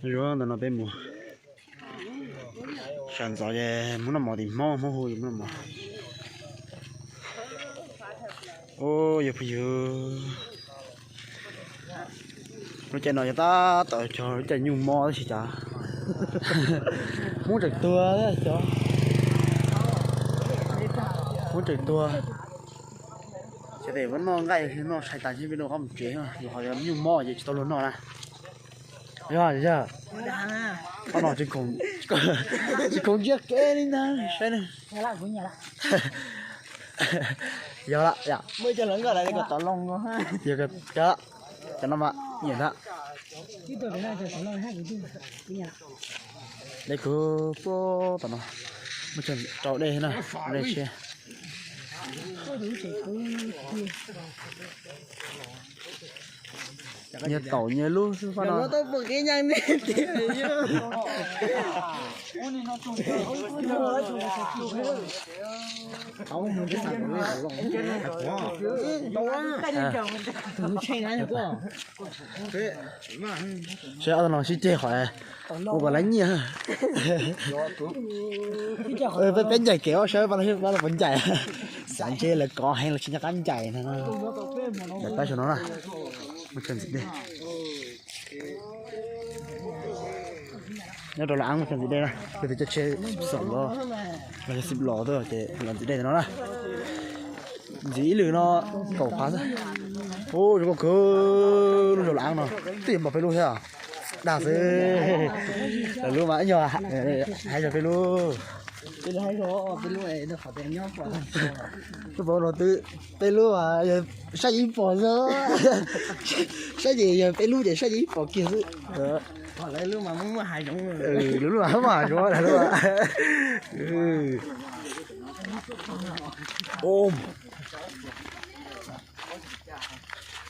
Zoo ntawm no peb mus sawv ntxov ces muab noj mov tim Hmoob, Hmoob hu yus muab noj mov. Ub, yog phooj ywg, lub caij no yog tab tom cog lub caij nyuj mob tab sis cas Hmoob tseem tuag cov, Hmoob tseem tuag. Ces peb noj nqaij noj tshais tas ces peb rov qab mus tsev, yog ho nyuj mob ces tsis tau luag noj na. Yog, yog, qhov no tsis khoom ntsia kev li ntag saib ne. Yog lawm, yog, cov no mas nyiam ntag. Dej kub puag tom no, muab cog rau dej na, dej siab. Nyias taum nyias lub xwb pab no. Saib ob tug no sib ceg qhov ua kom lawv nyiaj. Peb ncaim kev ob sawb pab no puas ncaim. Xav ntshe lawv kov heev lawv tsis nco qab ncaim na. Ncaim pab saum no na. Muab tso ntxiv dej. Nyob rau lawv ab muab tso ntxiv dej na, peb twb coj tsheb xom los, los yog xim los tuaj ces los ntxiv dej no na. Ntxiv ib lwm no kaum phav xwb. Ub, zoo nkauj kawg, lub zos lawv ab no twb yuav npaum peb lub thiab. Dag xwb. Lawv lub mas ib nyuag hais zog peb lub. Peb lub no twb, peb lub mas yog saib ib pom xwb. Saib ces yog peb lub ces saib ces ib pom kiag xwb. Lawv lub mas muaj hav zoov, lawv lub mas muaj hav zoov.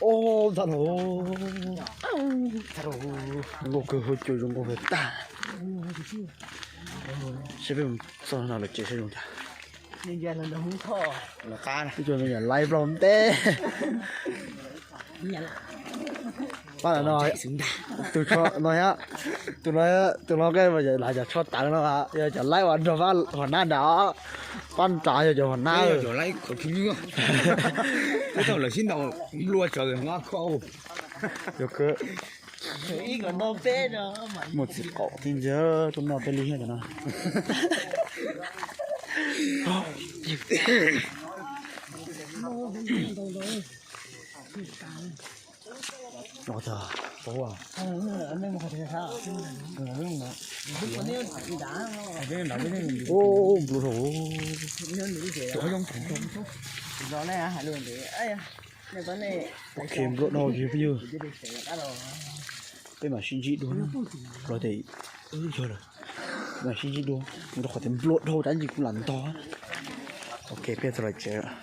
Ub, ntxhab lauj, zoo nkauj kawg, hu cua zoo nkauj kawg tag. Saib peb mus txog no lawv tsev saib zoo cas. Ib co me nyuam laib plaub nteb. Pab no, tus no, tus no, tus no koj mas yog cov tsho tawv no, yog cov laib uas nrog pab hua nab nrad. Pab nrad yog cov hua nab. Lawv sib ntaus nplua tsawv. Muaj txiv qaum tib ntsia tuaj noj peb lub thiab cov no. Nplua dhau. Ok, nplua dhau ces peb yog, peb mam sib ntsib dua. Los tias yog lawm, peb mam sib ntsib dua. Mus rau qhov tias nplua dhau tab sis kuv lam ntog. Ok, peb txog lawv tsev lawm.